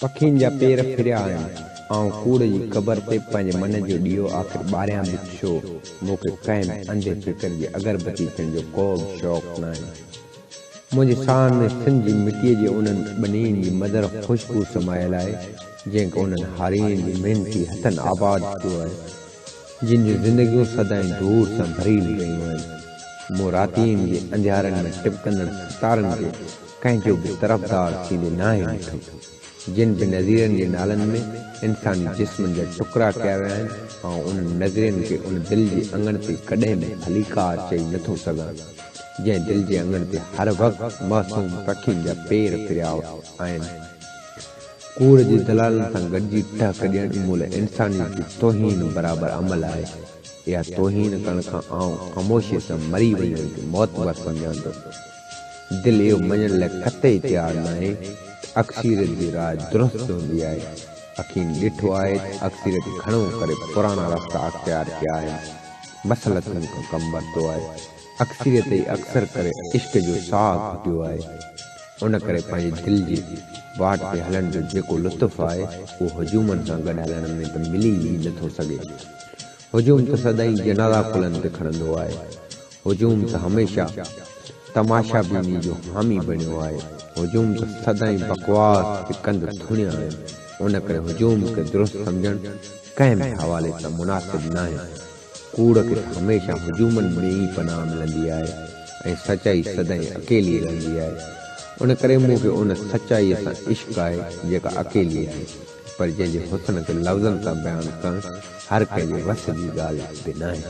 پکين جا پير ڦريا آهن. آئون ڪوڙ جي قبر تي پنهنجي من جو ڏيئو آخر ٻاريان به ڇو؟ مون کي ڪنهن به انڌي فڪر جي اگربتي ٿيڻ جو ڪو به شوق ناهي. منهنجي ساهن ۾ سنڌ جي مٽيء جي انهن ٻنين جي مڌر خوشبو سمايل آهي، جنهن کي انهن هارين جي محنتي هٿن آباد ڪيو آهي، جن جون زندگيون سدائين ڌوڙ سان ڀريل رهيون آهن. مون راتين جي انڌيارن ۾ ٽپڪندڙ ستارن کي ڪنهن جو به طرفدار ٿيندي ناهي ڏٺو. جن به نظيرن جي نالن ۾ انساني جسمن جا ٽڪرا ڪيا ويا آهن، آئون انهن نظرين کي ان دل جي اڱڻ تي ڪڏهن به ڀليڪار چئي نٿو سگهان، جنهن دل جي اڱڻ تي هر وقت معصوم پکين جا پير ڦريا آهن. ڪوڙ جي دلالن سان گڏجي ٽهڪ ڏيڻ مون لاء انسانيت جي توهين برابر عمل آهي. اها توهين ڪرڻ کان آئون خاموشيء سان مري وڃڻ کي معتبر سمجهان ٿو. دل اهو مڃڻ لاء قطعي تيار ناهي ته اڪثريت جي راء درست هوندي آهي. اکين ڏٺو آهي ته اڪثريت گهڻو ڪري پراڻا رستا اختيار ڪيا آهن. مصلحتن کان ڪم ورتو آهي. اڪثريت ئي اڪثر ڪري عشق جو ساهه گهٽيو آهي. ان ڪري پنهنجي دل جي واٽ تي هلڻ جو جيڪو لطف آهي، اهو هجومن سان گڏ هلڻ ۾ ته ملي ئي نٿو سگهي. هجوم ته سدائين جنازا ڪلهن تي کڻندو آهي. هجوم ته هميشه تماشا بيني جو حامي بڻيو آهي. هجوم ته سدائين بڪواس تي ڪنڌ ڌوڻيا آهن. ان ڪري هجوم کي درست سمجهڻ ڪنهن به حوالي سان مناسب ناهي. ڪوڙ کي ته هميشه هجومن ۾ ئي پناهه ملندي آهي ۽ سچائي سدائين اڪيلي رهندي آهي. ان ڪري مون کي ان سچائيء سان عشق آهي جيڪا اڪيلي آهي، پر جنهن جي حسن کي لفظن سان بيان ڪرڻ هر ڪنهن جي وس جي ڳالهه به ناهي.